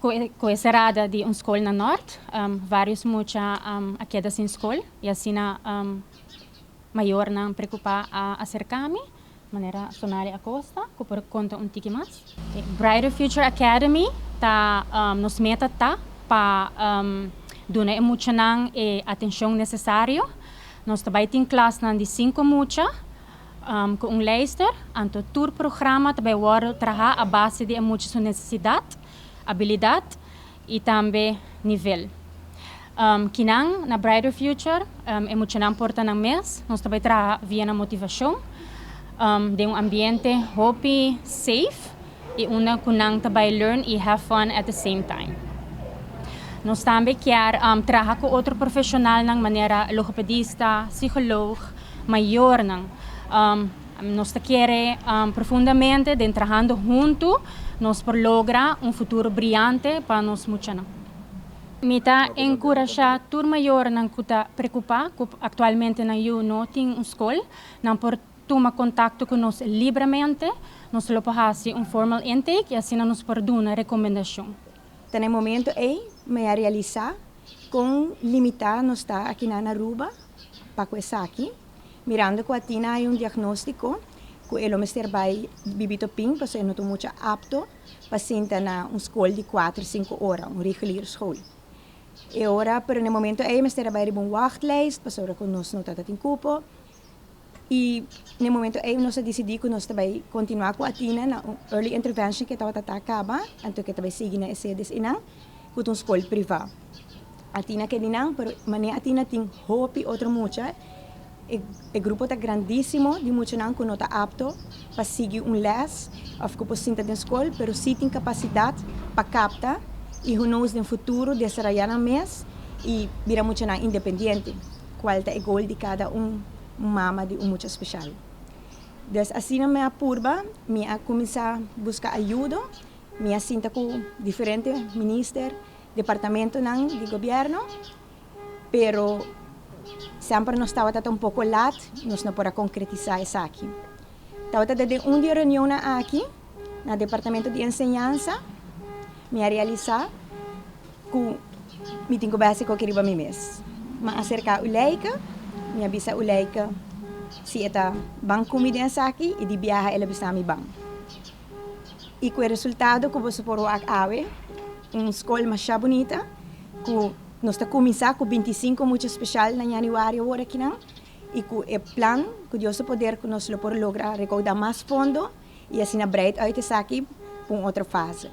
Cu e cerada di un scol na Noord, varios mucha a keda sin scol y asina mayornan preocupa a acerca mi, manera Sonali Acosta, cu por conta un tiki mas. Brighter Future Academy ta nos meta ta pa duna e muchanan e atencion necesario. Nos tambe tin klasnan di cinco mucha cu un leidster, anto tur programa tambe wordo traha a base di mucha su necesidad, habilidad y tambe nivel. Akinan na Brighter Future, e muchanan por ta nan mes, nos tambe traha via na motivacion, den un ambiente hopi safe y unda cu nan tambe learn y have fun at the same time. Nos tambe kier traha cu otro profesionalnan manera logopedista, psicologo, mayornan. Nos kier profundamente den trahando hunto, nos por logra un futuro briyante pa nos muchanan. Mi ta encurasha tur mayornan cu ta preocupa cu actualmente nan yiu no tin un scol, nan por tuma contacto cu nos libremente, nos lo por haci un formal intake y asina nos por duna recomendacion. Na e momento ey, mi a realisa con limita nos ta aki na Aruba, pa esaki, mirando cu Atina un diagnostico, cu e mester bay Bibito Pin, pasobra e no ta mucho apto, pa sinta na un scol di 4, 5 ora, un reguliere school. Y ora, pero na e momento ey, mester bay un wachtlijst, pasobra cu nos no tabatin cupo. Y na e momento ey nos a dicidi cu nos tambe continua cu Atina na early intervention cu tabata caba, anto cu tambe sigui na sedes einan, cu un scol priva. Atina cu nan, pero manera Atina tin hopi otro mucha, e grupo ta grandisimo di muchanan cu no ta apto pa sigui un les of cu por sinta den scol, pero si tin capacidad pa capta y who knows, den futuro desaroya nan mes y bira muchanan independiente, cual ta e goal di cada un mama di un mucha special. Dus asina mi a purba, mi a cuminsa busca ayudo, mi a sinta cu diferente minister, departamentonan di gobierno, pero semper nos tabata un poco laat, nos no por a concretisa esaki. Tabata den un di e reunion aki, na departamento di enseñansa, mi a realisa cu mi tin cu basico cu riba mi mes. M'a acerca Uleike, mi a bisa Uleike si e ta ban cu mi den esaki y di biaha el a bisa mi ban. Y cu e resultado cu bo por wak awe, un scol mas bunita, cu nos ta cuminsa cu 25 mucha special na januari awor aki y cu e plan, cu Dios poder cu nos por logra recauda mas fondo y asina breid uit esaki pa un otro fase.